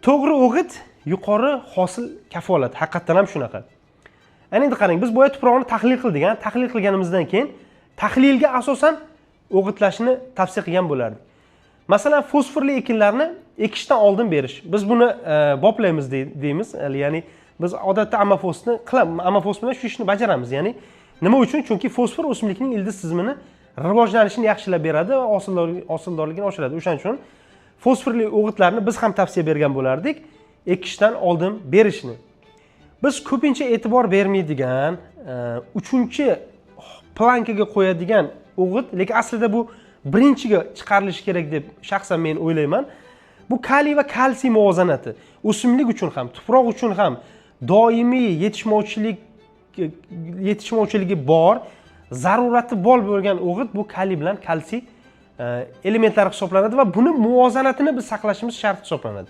To'g'ri o'g'it yuqori hosil kafolati, haqiqatdan ham shunaqa. Ana endi qarang, biz boya tuproqni tahlil qildik, a? Tahlil qilganimizdan keyin tahlilga asosan o'g'itlashni tavsiya qilgan bo'lardik. Masalan, fosforli ekinlarni ekishdan oldin berish. Biz buni boplaymiz deymiz. Ya'ni biz odatda amofosni qilamiz, amofos bilan shu ishni bajaramiz. Ya'ni nima uchun? Chunki fosfor o'simlikning ildiz tizimini rivojlanishini yaxshilab beradi va hosildorligini oshiradi. O'shaning uchun fosforli o'g'itlarni biz ham tavsiya bergan bo'lardik ekishdan oldin berishni. Biz ko'pincha e'tibor bermaydigan, uchinchi plankaga qo'yadigan o'g'it, lekin aslida bu birinchiga chiqarilishi kerak deb shaxsan men o'ylayman. Bu kaliy va kalsiy muvozanati. O'simlik uchun ham, tuproq uchun ham doimiy yetishmovchiligi bor, zarurati bor bo'lgan o'g'it bu kaliy bilan kalsiy elementlari hisoblanadi va buni muvozanatini biz saqlashimiz shart hisoblanadi.